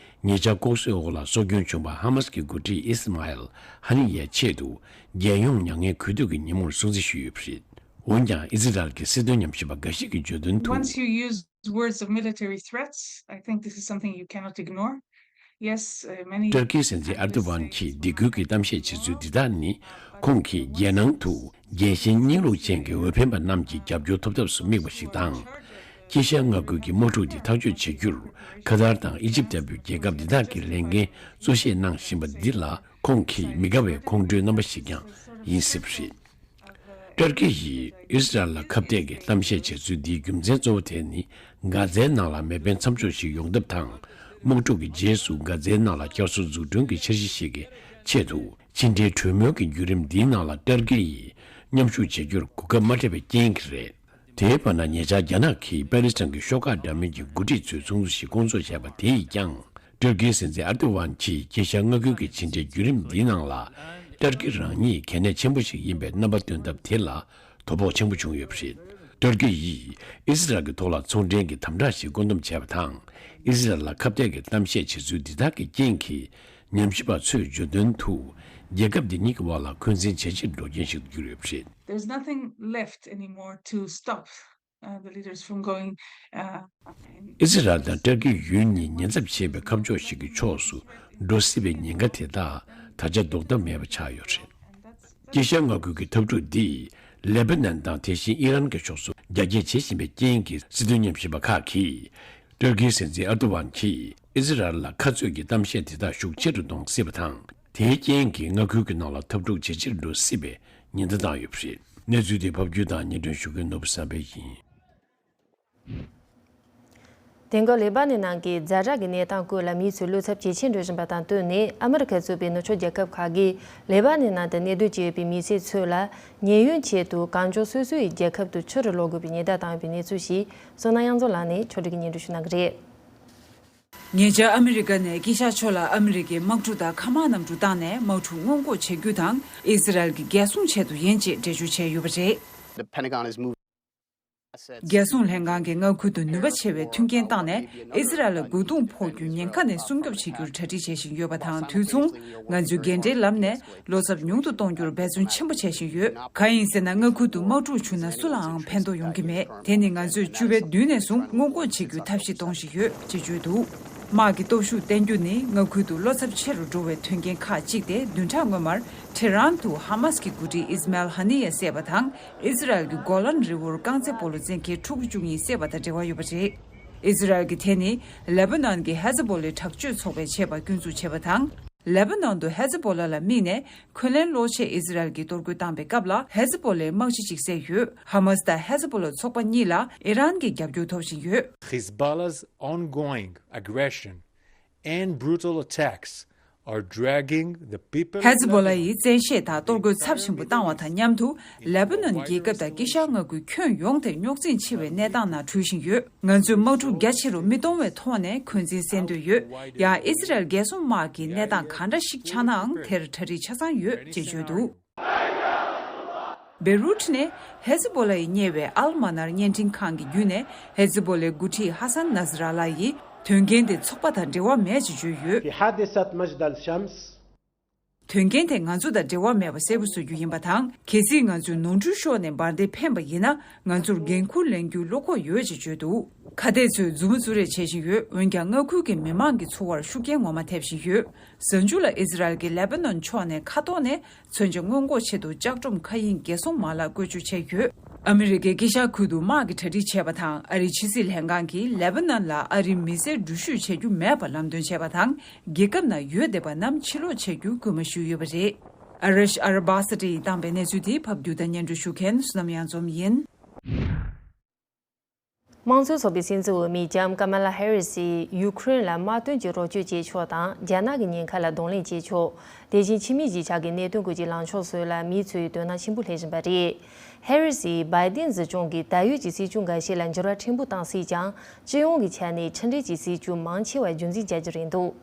ཉེ་ཆར་ལྐོག་གསོད་འོག་ལ་སྲོག་སྐྱོན་བྱུང་བ་ཧ་མ་སི་གི་འགོ་ཁྲིད་ཨི་སི་མ་ཨེལ་ཧ་ནི་ཡའི་ཆེད་དུ་རྒྱལ་ཡོངས་མྱ་ངན་གུས་འདུད་ཀྱི་ཉིན་མོར་སྲུང་བརྩི་ཞུས་ཡོད་པ་རེད། འོན་ཀྱང་ཨི་ཟི་རལ་གྱི་སྲིད་དོན་ཉམས་ཞིབ་པ་འགའ་ཞིག་གིས་བརྗོད་དོན་དུ། Once you use words of military threats, I think this is something you cannot ignore. Yes, uh, many ཏུར་ཀིའི་སྲིད་འཛིན་ཨར་ཏོ་ཝན་གྱིས་སྡིགས་སྐུལ་གྱི་གཏམ་བཤད་བྱེད་ཚུལ་འདི་དག་ནི། ཁོང་གིས་རྒྱལ་ནང་དུ་རྒྱལ་ཞེན་གཉིས་ལུགས་ཅན་གྱི་འོས་འཕེན་པ་རྣམས་ཀྱི་རྒྱབ་སྐྱོར་ཐོབ་ཐབས་སུ་དམིགས་པ་ཞིག་དང་། དཀྱིལ་ཤར་མངའ་ཁུལ་གྱི་དམག་འཁྲུག་འདི་ཐག་གཅོད་བྱེད་རྒྱུར་ཁ་ཏར་དང་ཨི་ཇིབ་ལྟ་བུའི་རྒྱལ་ཁབ་འདི་དག་གིས་ལས་འགན་གཙོ་ཆེ་གནང་བཞིན་པ་འདི་ལ་ཁོང་གིས་མི་དགའ་བའི་ཁོང་ཁྲོའི་རྣམ་པ་ཞིག་ཀྱང་ཡིན་སྲིད་པ་རེད། ཏུར་ཀི་ཡིས་ཨི་སི་རལ་ལ་ཁ་གཏད་ཀྱི་གཏམ་བཤད་བྱེད་ཚུལ་འདིའི་རྒྱུ་མཚན་གཙོ་བོ་དེ་ནི། གྷ་ཛའི་ནང་ལ་མེ་འཕེན་མཚམས་འཇོག་ཞིག་ཡོང་ཐབས་དང་། དམག་འཁྲུག་གི་རྗེས་སུ་གྷ་ཛའི་ནང་ལ་བསྐྱར་གསོ་འཛུགས་སྐྲུན་གྱི་འཆར་གཞི་ཞིག་གི་ཆེད་དུ། ཕྱི་འབྲེལ་གྲོས་མོལ་གྱི་བརྒྱུད་རིམ་འདིའི་ནང་ལ་ཏུར་ཀི་ཡིས་མཉམ་ཞུགས་བྱེད་རྒྱུར་གོ་སྐབས་མ་སྤྲད་པའི་རྐྱེན་གྱིས་རེད། དེའི་བར་ན་ཉེ་ཆར་རྒྱ་ནག་གིས་པེ་ལི་སི་ཐན་གྱི་ཤོག་ཁག་འདྲ་མིན་གྱི་འགོ་ཁྲིད་ཚོའི་ཚོགས་འདུ་ཞིག་བསྐོང་ཚོགས་བྱས་པ་དེ་ཡིས་ཀྱང་། ཏུར་ཀིའི་སྲིད་འཛིན་ཨར་ཏོ་ཝན་གྱིས་དཀྱིལ་ཤར་མངའ་ཁུལ་གྱི་ཕྱི་འབྲེལ་བརྒྱུད་རིམ་འདིའི་ནང་ལ། ཏུར་ཀི་རང་ཉིད་གལ་གནད་ཆེན་པོ་ཞིག་ཡིན་པའི་རྣམ་པ་སྟོན་ཐབས་དེ་ལ་དོ་ཕོག་ཆེན་པོ་བྱུང་ཡོད་པ་རེད། ཏུར་ཀི་ཡིས་ཨི་སི་རལ་གྱི་ཐོག་ལ་ཚོང་འབྲེལ་གྱི་དམ་དྲག་ཞིག་བཀོད་འདོམས་བྱས་པ་དང་། ཨི་སི་རལ་ལ་ཁ་གཏད་ཀྱི་གཏམ་བཤད་བྱེད་ཚུལ་འདི་དག་གི་རྐྱེན་གྱིས། ཉམས་ཞིབ་པ་ཚོས་བརྗོད་དོན་དུ། རྒྱལ་ཁབ་འདི་གཉིས་ཀྱི་དབར་ལ་འཁོན་འཛིན་ཇེ་ཆེར་འགྲོ་རྐྱེན་ཞིག་ཏུ་གྱུར་ཡོད་པ་རེད། There's nothing left anymore to stop, uh, the leaders from going, uh, in ཨི་སི་རལ་དང་ཏུར་ཀི་ཡུལ་གཉིས་ཉེན་ཚབས་ཆེ་བའི་ཁ་ཕྱོགས་ཤིག་གི་ཕྱོགས་སུ་འགྲོ་སྲིད་པའི་ཉེན་ཁ་དེ་དག་ད་ཆ་ཟློག་ཐབས་མེད་པ་ཆགས་ཡོད་རེད། དཀྱིལ་ཤར་མངའ་ཁུལ་གྱི་འཐབ་འཁྲུག་འདིས་ལེ་པ་ནན་དང་དེ་བཞིན་ཨི་རན་གྱི་ཕྱོགས་སུ་རྒྱ་སྐྱེད་བྱེད་བཞིན་པའི་རྐྱེན་གྱིས། སྲིད་དོན་ཉམས་ཞིབ་པ་ཁག་གིས། ཏུར་ཀིའི་སྲིད་འཛིན་ཨར་ཏོ་ཝན་གྱིས་ཨི་སི་རལ་ལ་ཁ་རྩོད་ཀྱི་གཏམ་བཤད་དེ་དག་ཤུགས་ཆེ་རུ་གཏོང་སྲིད་པ་དང་། དེའི་རྐྱེན་གྱིས་མངའ་ཁུལ་གྱི་ནང་ལ་འཐབ་འཁྲུག་ཇེ་ཆེར་འགྲོ་སྲིད་པའི་ཉེན་བརྡ་བཏང་ཡོད་པ་རེད། གནས་ཚུལ་དེ་ཕབ་སྒྱུར་དང་སྙན་སྒྲོན་ཞུ་མཁན་ནོར་བུ་བསམ་འཕེལ་ཡིན། དེང་སྐབས་ལེ་པ་ནན་ནང་གི་ཛ་དྲག་གི་གནས་སྟངས་སྐོར་ལ་མིའི་ཚོས་བློ་འཚབ་ཇེ་ཆེར་འགྲོ་བཞིན་པ་དང་བསྟུན་ནས། ཨ་མི་རི་ཁ་གཙོས་པའི་ནུབ་ཕྱོགས་རྒྱལ་ཁབ་ཁག་གིས་ལེ་པ་ནན་ནང་དུ་གནས་སྡོད་བྱས་ཡོད་པའི་མི་སེར་ཚོ་ལ་ཉེན་གཡོལ་ཆེད་དུ་གང་མགྱོགས་སོ་སོའི་རྒྱལ་ཁབ་ཏུ་ཕྱིར་ལོག་དགོས་པའི་ཉེན་བརྡ་བཏང་ཡོད་པའི་གནས་ཚུལ་ཞིག་བསོད་ནམས་དབྱངས་འཛོམས་ལགས་ནས་ཕྱོགས་སྒྲིག་གིས་སྙན་སྒྲོན་ཞུ་གནང་གི་རེད། ཉེ་ཆར་ཨ་མི་རི་ཀ་ནས་དཀྱིལ་ཤར་ཕྱོགས་ལ་ཨ་མི་རི་ཀའི་དམག་འཁྲུག་དང་མཁའ་དམག་གནམ་གྲུ་བཏང་ནས་དམག་འཁྲུག་སྔོན་འགོག་བྱེད་རྒྱུ་དང་། ཨི་ཟི་རལ་གྱི་རྒྱལ་སྲུང་ཆེད་དུ་ཡིན་ཅེས་འགྲེལ་བརྗོད་བྱས་ཡོད་པ་རེད། The Pentagon is moving. རྒྱལ་སྲུང་ལྷན་ཁང་གིས་མངའ་ཁུལ་དུ་ནུས་པ་ཆེ་བའི་མཐུན་རྐྱེན་བཏང་ནས་ཨི་ཟི་རལ་ལ་རྒོལ་རྡུང་ཕོག་རྒྱུ་ཉེན་ཁ་ནས་སྲུང་སྐྱོབ་བྱེད་རྒྱུར་གྲ་སྒྲིག་བྱེད་བཞིན་ཡོད་པ་དང་། དུས་མཚུངས་ང་ཚོས་འགན་འཁྲིའི་ལམ་ནས། བློ་འཚབ་ཉུང་དུ་གཏོང་རྒྱུར་འབད་བརྩོན་ཆེན་པོ་བྱེད་བཞིན་ཡོད། གང་ཡིན་ཟེར་ན། མངའ་ཁུལ་དུ་དམག་འཁྲུག་བྱུང་ན་སུ་ལའང་ཕན་ཐོགས་ཡོང་གི་མེད། དེ་ནི་ང་ཚོས་བཅུ་པའི་མདུན་ནས་བཟུང་སྔོན་འགོག་བྱེད་རྒྱུའི་ཐབས་ཤེས་གཏོང་བཞིན་ཡོད་ཅེས་བརྗོད་འདུག། དམག་གི་སྟོབས་ཤུགས་བརྟན་རྒྱུ་ནི་མངའ་ཁུལ་དུ་བློ་འཚབ་ཆེ་རུ་འགྲོ་བའི་དོན་རྐྱེན་ཁག་ཅིག་སྟེ། བདུན་ཕྲག་སྔོན་མར་ཐེ་རན་དུ་ཧ་མཱས་ཀྱི་འགོ་ཁྲིད་ཨིས་མཱེལ་ཧ་ནི་ཡ་བསད་པ་དང་། ཨི་ཟི་རལ་གྱི་གོ་ལན་རི་བོར་རྐང་རྩེད་སྤོ་ལོ་རྩེད་མཁན་ཕྲུ་གུ་བཅུ་གཉིས་བསད་པ་དང་འབྲེལ་བ་ཡོད་པ་རེད། ཨི་ཟི་རལ་གྱིས་དེ་ནི་ལེ་པ་ནན་གྱི་ཧེ་ཛི་བྷོ་ལའི་དྲག་སྤྱོད་ཚོགས་པས་བྱས་པ་སྐྱོན་འཛུགས་བྱས་པ་དང་། ལེ་པ་ནན་དུ་ཧེ་ཛི་བྷོ་ལ་ལ་དམིགས་ནས་འཁོན་ལན་སློག་ཆེད་ཨི་ཟི་རལ་གྱིས་གཏོར་རྒོལ་བཏང་པའི་སྐབས་ལ་ཧེ་ཛི་བྷོ་ལའི་དམག་སྤྱི་གཅིག་བསད་ཡོད། ཧ་མཱས་དང་ཧེ་ཛི་བྷོ་ལ་ཚོགས་པ་གཉིས་ལ་ཨི་རན་གྱི་རྒྱབ་སྐྱོར་ཐོབ་བཞིན་ཡོད། Hezbollah's ongoing aggression and brutal attacks are dragging the people of Lebanon. ཧེ་ཛི་བྷོ་ལ་ཡིས་བཙན་ཤེད་དང་གཏོར་རྒོལ་ཚབས་ཆེན་པོ་བཏང་བ་དང་མཉམ་དུ། ལེ་པ་ནན་རྒྱལ་ཁབ་དང་དཀྱིལ་ཤར་མངའ་ཁུལ་ཁྱོན་ཡོངས་དེ་རྙོག་འཛིང་ཆེ་བའི་གནས་སྟངས་ནང་གྲུལ་བཞིན་ཡོད། ང་ཚོས་དམག་འཁྲུག་རྒྱ་ཆེ་རུ་མི་གཏོང་བའི་ཐོག་ནས་འཁོན་འཛིན་སེལ་འདོད་ཡོད། ཡང་ཨི་ཟི་རལ་རྒྱལ་སྲུང་དམག་གིས་གནས་སྟངས་གང་འདྲ་ཞིག་ཆགས་ནའང་དེར་གྲ་སྒྲིག་ཆ་ཚང་ཡོད་ཅེས་བརྗོད་འདུག། བེ་རུད་ནས་ཧེ་ཛི་བྷོ་ལ་ཡིས་གཉེར་བའི་ཨལ་མ་ནར་བརྙན་འཕྲིན་ཁང་གི་བརྒྱུད་ནས། ཧེ་ཛི་བྷོ་ལའི་འགོ་ཁྲིད་ཧ་སན་ནཱ་སི་ར་ལ་ཡིས་དོན་རྐྱེན་དེ་ཚོགས་པ་དང་འབྲེལ་བ་མེད་ཅེས་བརྗོད་ཡོད། في حادثة مجدل شمس དོན་རྐྱེན་དེ་ང་ཚོ་དང་འབྲེལ་བ་མེད་པ་གསལ་པོ་བཟོ་རྒྱུ་ཡིན་པ་དང་། གལ་སྲིད་ང་ཚོས་ནོར་འཁྲུལ་ཤོར་ནས་འབར་མདེལ་འཕེན་པ་ཡིན་ན། ང་ཚོར་འགན་འཁུར་ལེན་རྒྱུའི་བློ་ཁོག་ཡོད་ཅེས་བརྗོད་འདུག། ཁ་གཏད་ཚོས་མཛུབ་མོ་བཙུགས་རེས་བྱེད་བཞིན་ཡོད། འོན་ཀྱང་མངའ་ཁུལ་གྱི་མི་མང་གི་འཚོ་བར་ཤུགས་རྐྱེན་ངོ་མ་ཐེབས་བཞིན་ཡོད། གཟའ་མཇུག་ལ་ཨི་ཟི་རལ་གྱིས་ལེ་པ་ནན་ཕྱོགས་ནས་མཁའ་ཐོག་ནས་མཚོན་ཆ་སྔོན་འགོག་ཆེད་དུ་ལྕགས་སྒྲོམ་མཁའ་དབྱིངས་བརྒལ་སོང་མ་ལག་བཀོལ་སྤྱོད་བྱས་ཡོད། ཨ་མི་རི་ཀའི་དཀྱིལ་ཤར་ཁུལ་དུ་དམག་གི་གྲ་སྒྲིག་བྱས་པ་དང་། ཨ་རིའི་ཕྱི་སྲིད་ལྷན་ཁང་གིས་ལེ་པ་ནན་ལ་ཨ་རིའི་མི་སེར་འགྲུལ་བཞུད་བྱེད་རྒྱུ་མེད་པ་ལམ་སྟོན་བྱས་པ་དང་། རྒྱལ་ཁབ་ནང་ཡོད་བསྡད་པ་རྣམས་ཕྱིར་ལོག་བྱེད་རྒྱུ་སྐུལ་མ་ཞུས་ཡོད་པ་རེད། ཨ་རིཤ་ཨ་ར་བྷ་ས་ཏྲེ་ཡིས་བཏང་པའི་གནས་ཚུལ་དེ་ཕབ་སྒྱུར་དང་སྙན་སྒྲོན་ཞུ་མཁན་བསོད་ནམས་དབྱངས་འཛོམས་ཡིན། དམངས་གཙོའི་ཚོགས་པའི་སྲིད་འཛིན་འོས་མི་ལྕམ་ཀ་མ་ལ་ཧེ་རི་སིས་ཡུ་ཁུ་རེན་ལ་དམག་དོན་གྱི་རོགས་སྐྱོར་བྱེད་ཕྱོགས་དང་། རྒྱ་ནག་གི་ཉེན་ཁ་ལ་གདོང་ལེན་བྱེད་ཕྱོགས། དེ་བཞིན་ཕྱི་མི་གཞིས་ཆགས་ཀྱི་གནད་དོན་སྐོར་གྱི་ལངས་ཕྱོགས་སོགས་ལ་མིའི་ཚོས་དོ་སྣང་ཆེན་པོ་སླེབས་བཞིན་པ་རེད། ཧེ་རི་སིས་བྷའི་ཏིན་སྲིད་སྐྱོང་གིས་ད་ཡོད་ཀྱི་སྲིད་བྱུས་འགའ་ཤས་ལ་འགྱུར་བ་ཕྲན་བུ་བཏང་སྲིད་ཀྱང་། སྤྱི་ཡོངས་ཀྱི་ཆ་ནས་ཕྱི་འབྲེལ་གྱི་སྲིད་བྱུས་མང་ཆེ་བ་རྒྱུན་འཛིན་བྱ་རྒྱུ་རེད་འདུག།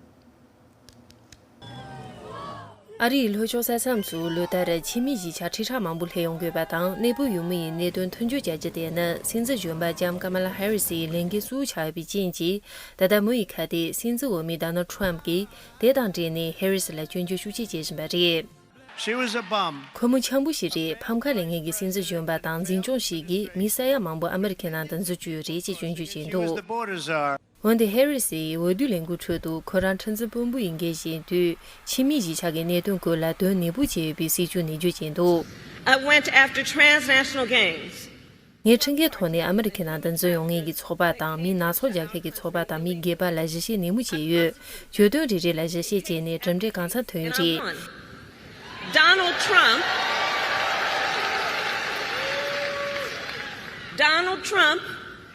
ཨ་རིའི་ལྷོ་ཕྱོགས་ས་མཚམས་སུ་ལོ་ལྟར་ཕྱི་མི་གཞིས་ཆགས་ཁྲི་ཕྲག་མང་པོ་སླེབས་ཡོང་གི་ཡོད་པ་དང་། གནས་སྤོ་ཡུལ་མི་ཡི་གནད་དོན་མཐུན་སྦྱོར་བྱ་རྒྱུ་དེ་ནི་སྲིད་འཛིན་གཞོན་པ་ལྕམ་ཀ་མ་ལ་ཧེ་རི་སིའི་ལས་འགན་གཙོ་བོ་ཆགས་ཡོད་པའི་རྐྱེན་གྱིས། ད་ལྟ་མུ་ཡི་ཁ་གཏད་སྲིད་འཛིན་འོས་མི་ཌོ་ནལ་ཁྲམ་གྱིས་དེ་དང་འབྲེལ་ནས་ཧེ་རི་སི་ལ་སྐྱོན་བརྗོད་ཤུགས་ཆེ་བྱེད་བཞིན་པ་རེད། She was a bum. ཁོ་མོ་འཁྱམ་པོ་ཞིག་རེད། ཕམ་ཁ་ལེན་མཁན་གྱི་སྲིད་འཛིན་གཞོན་པ་དང་འཛིན་སྐྱོང་ཞིག་གིས་མི་ས་ཡ་མང་པོ་ཨ་མི་རི་ཁའི་ནང་དུ་འཛུལ་བཅུག་ཡོད་རེད་ཅེས་སྐྱོན་བརྗོད་བྱས་འདུག། འོན་ཏེ་ཧེ་རི་སིས་འོས་བསྡུའི་ལས་འགུལ་ཁྲོད་དུ་ཁོ་རང་ཁྲི་འཛིན་དཔོན་པོ་ཡིན་མཁན་ཞིག་ཡིན་དུས། ཕྱི་མི་གཞིས་ཆགས་ཀྱི་གནད་དོན་སྐོར་ལ་དོན་ནན་པོ་བྱས་ཡོད་པའི་སྲིད་བྱུས་ནས་བརྗོད་བྱས་འདུག། I went after transnational gangs. ངས་ཁྲིམས་འགལ་ཐོག་ནས་ཨ་མི་རི་ཁའི་ནང་དུ་འཛུལ་ཡོང་མཁན་གྱི་ཚོགས་པ་དང་། མི་སྣ་ཚོགས་རྒྱག་མཁན་གྱི་ཚོགས་པ་དང་། མི་སྒེར་པ་ལ་ཞིབ་བཤེར་ནན་མོ་བྱས་ཡོད། གྱོད་དོན་རེ་རེ་ལ་ཞིབ་བཤེར་བྱས་ནས་གྲུབ་འབྲས་གང་འཚམ་ཐོན་ཡོད་རེད། Donald Trump. Donald Trump.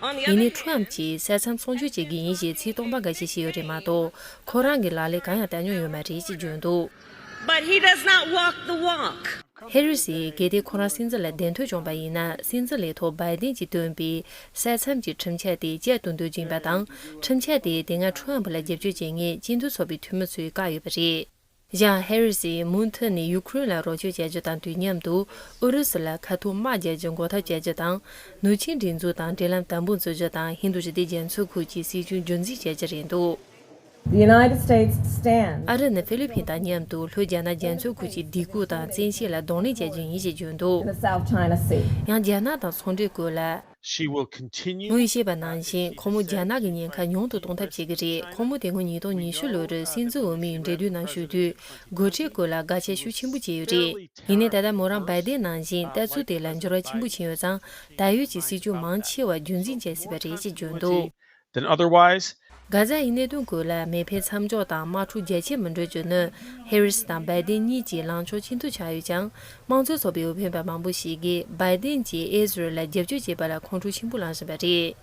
On the other hand, ཡིན་ནའི་ཁྲོམ་གྱིས་ས་མཚམས་སྲུང་སྐྱོབ་བྱེད་ཀྱི་ཡིན་ཞེས་ཚིག་སྟོང་པ་འགའ་ཤས་བཤད་ཡོད་རེད་མ་གཏོགས། ཁོ་རང་གིས་ལག་ལེན་གང་ཡང་བསྟར་མྱོང་ཡོད་མ་རེད་ཅེས་བརྗོད་འདུག། But he does not walk the walk. ཧེ་རི་སིས་གལ་ཏེ་ཁོ་རང་སྲིད་འཛིན་ལ་གདན་ཐོབ་བྱུང་པ་ཡིན་ན། སྲིད་འཛིན་ལས་ཐོག་བྷའི་ཏིན་གྱིས་བཏོན་པའི་ས་མཚམས་ཀྱི་ཁྲིམས་འཆར་དེ་བསྐྱར་དུ་འདོན་རྒྱུ་ཡིན་པ་དང་། ཁྲིམས་འཆར་དེ་དེ་སྔ་ཁྲོམ་ལ་རྒྱབ་སྐྱོར་བྱེད་མཁན་སྤྱི་མཐུན་ཚོགས་པའི་འཐུས་མི་ཚོས་བཀག་ཡོད་པ་རེད། གཞན་ཧེ་རི་སིས་མུ་མཐུད་ནས་ཡུ་ཁུ་རེན་ལ་རོགས་སྐྱོར་བྱ་རྒྱུ་དང་དུས་མཉམ་དུ། ཨུ་རུ་སུ་ལ་མཁའ་ཐོག་དམག་རྒྱག་རྒྱུ་འགོག་ཐབས་བྱ་རྒྱུ་དང་། ནུབ་ཆིངས་སྒྲིག་འཛུགས་དང་འབྲེལ་ལམ་དམ་པོ་འཛུགས་རྒྱུ་དང་། ཧིན་རྡུ་ཞི་བདེ་རྒྱ་མཚོའི་ཁུལ་གྱི་སྲིད་བྱུས་རྒྱུན་འཛིན་བྱ་རྒྱུ་རེད་འདུག། The United States stand ཨ་རི་ནི་ཧྥི་ལི་ཕིན་དང་མཉམ་དུ་ལྷོ་རྒྱ་ནག་རྒྱ་མཚོའི་ཁུལ་གྱི་སྡིགས་སྐུལ་དང་བཙན་ཤེད་ལ་གདོང་ལེན་བྱ་རྒྱུ་ཡིན་ཞེས་བརྗོད་འདུག། In the South China Sea. ཡང་རྒྱ་ནག་དང་ཚོང་འབྲེལ་སྐོར་ལ། She will continue. མོས་བཤད་པ་ནང་བཞིན། ཁོ་མོ་རྒྱ་ནག་གི་ཉེན་ཁ་ཉུང་དུ་གཏོང་ཐབས་བྱེད་ཀྱི་རེད། ཁོ་མོ་དེ་སྔོན་ཉིས་སྟོང་ཉི་ཤུ་ལོར་སྲིད་འཛིན་འོས་མིའི་འབྲེལ་མཐུད་ནང་ཞུགས་དུས། སྒོ་ཁྲལ་སྐོར་ལ་དགག་བྱ་ཤུགས་ཆེན་པོ་བྱས་ཡོད་རེད། ཡིན་ནའི་ད་ལྟ་མོ་རང་བྷའི་ཏིན་ནང་བཞིན་ལྟ་ཚུལ་དེ་ལ་འགྱུར་བ་ཆེན་པོ་ཕྱིན་ཡོད་ཙང་། ད་ཡོད་ཀྱི་སྲིད་བྱུས་མང་ཆེ་བ་རྒྱུན་འཛིན་བྱས་སྲིད་པ་རེད་ཅེས་བརྗོད་འདུག། Than otherwise. གྷ་ཛ་ཡི་གནད་དོན་སྐོར་ལ་མེ་འཕེན་མཚམས་འཇོག་དང་དམག་འཁྲུག་རྒྱ་ཆེར་མི་འགྲོ་རྒྱུ་ནི་ཧེ་རི་སི་དང་བའི་ཏིན་གཉིས་ཀྱི་ལངས་ཕྱོགས་ཆེས་མཐོ་ཆགས་ཡོད་ཀྱང་། དམངས་གཙོ་ཚོགས་པའི་འོས་འཕེན་པ་མང་པོ་ཞིག་གིས་བའི་ཏིན་གྱིས་ཨི་ཟི་རལ་ལ་རྒྱབ་སྐྱོར་བྱེད་པ་ལ་ཁོང་ཁྲོ་ཆེན་པོ་ལངས་བཞིན་པ་རེད།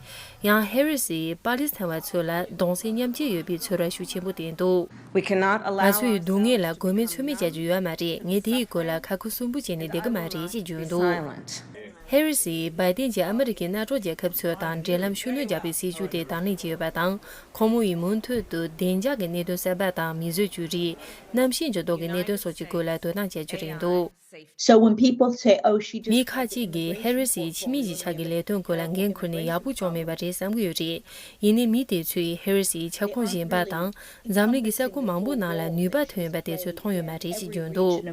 ཡང་ཧེ་རི་སིས་པ་ལི་སི་ཐན་བ་ཚོ་ལ་གདུང་སེམས་མཉམ་སྐྱེད་ཡོད་པའི་ཚོར་བ་ཤུགས་ཆེན་པོ་བསྟན་འདུག་ང་ཚོས་སྡུག་བསྔལ་ལ་མགོ་མེད་ཚོད་མེད་བྱ་རྒྱུ་ཡོད་མ་རེད། ངས་དེའི་སྐོར་ལ་ཁ་ཁུ་སིམ་པོ་བྱས་ནས་བསྡད་གི་མ་རེད་ཅེས་བརྗོད་འདུག་ཧེ་རི་སིས་བའི་ཏིན་གྱིས་ཨ་མི་རི་ཀའི་མནའ་གྲོགས་རྒྱལ་ཁབ་ཚོ་དང་འབྲེལ་ལམ་ཤུགས་སྣོན་རྒྱག་པའི་སྲིད་ཇུས་དེ་དང་ལེན་བྱས་ཡོད་པ་དང་། ཁོང་མོ་ཡིས་མུ་མཐུད་དུ་བདེ་འཇགས་ཀྱི་གནད་དོན་གསར་པ་དང་། མིས་བཟོས་བཅོས་སྒྲིག་གནམ་གཤིས་འགྱུར་ལྡོག་གི་གནད་དོན་སོགས་ཀྱི་སྐོར་ལ་དོ་སྣང་བྱ་རྒྱུ་རེད་འདུག So when people say, "Oh, she just" མི་ཁ་ཅིག་གིས་ཧེ་རི་སིའི་ཕྱི་མི་གཞིས་ཆགས་ཀྱི་ལས་དོན་སྐོར་ལ་འགན་འཁུར་ནས་ཡག་པོ་བྱུང་མེད་པ་རེད་བསམ་གྱི་ཡོད་རེད། ཡིན་ནའི་མི་དེ་ཚོས་ཧེ་རི་སིའི་ཁྱབ་ཁོངས་གཞན་པ་དང་འཛམ་གླིང་གི་ས་ཁུལ་མང་པོ་ནང་ལ་ནུས་པ་ཐོན་ཡོད་པ་དེ་ཚོས་མཐོང་ཡོད་མ་རེད་ཅེས་བརྗོད་འདུག་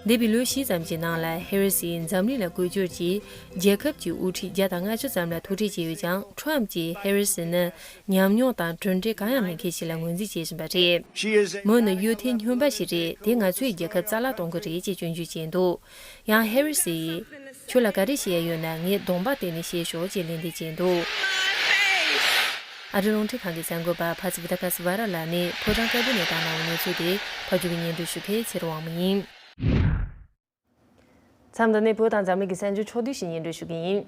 འདས་པའི་ལོ་བཞི་ཙམ་གྱི་ནང་ལ་ཧེ་རི་སིས་འཛམ་གླིང་ལ་བཀོད་སྒྱུར་གྱིས་རྒྱལ་ཁབ་ཀྱི་དབུ་ཁྲིད་བརྒྱ་དང་ལྔ་བཅུ་ཙམ་ལ་ཐུག་འཕྲད་བྱས་ཡོད་ཀྱང་། ཁྲོམ་གྱིས་ཧེ་རི་སི་ནི་ཉམས་མྱོང་དང་གྲུབ་འབྲས་གང་ཡང་མེད་མཁན་ཞིག་ལ་ངོས་འཛིན་བྱེད་བཞིན་པ་རེད། མོ་ནི་གཡོ་ཐལ་སྨྱོན་པ་ཞིག་རེད། དེས་ང་ཚོའི་རྒྱལ་ཁབ་རྩ་བརླག་གཏོང་གི་རེད་ཅེས་སྐྱོན་བརྗོད་བྱས་འདུག་ཡང་ཧེ་རི་སིས། ཁྱོད་ལ་ག་རེ་བཤད་ཡ་ཡོད་ན་ངའི་གདོང་པ་སྟེང་ནས་བཤད་ཤོག་ཅེས་ལན་འདེབས་བྱས་འདུག་ཨ་རིའི་རླུང་འཕྲིན་ཁང་གི་གསར་འགོད་པ་ཕ་སི་བི་ཏ་ཀ་སི་ཝ་ར་ལགས་ནས་ཕོ་བྲང་དཀར་པོ་ནས་བཏང་གནང་བའི་གནས་ཚུལ་དེ་ཕབ་སྒྱུར་གྱིས་སྙན་སྒྲོན་ཞུ་མཁན་ཚེ་རིང་དབང་མོ་ཡིན། མཚམས་འདི་ནས་བོད་དང་འཛམ་གླིང་གི་གསར་འགྱུར་ཕྱོགས་བསྡུས་ཤིག་སྙན་སྒྲོན་ཞུ་གི་ཡིན།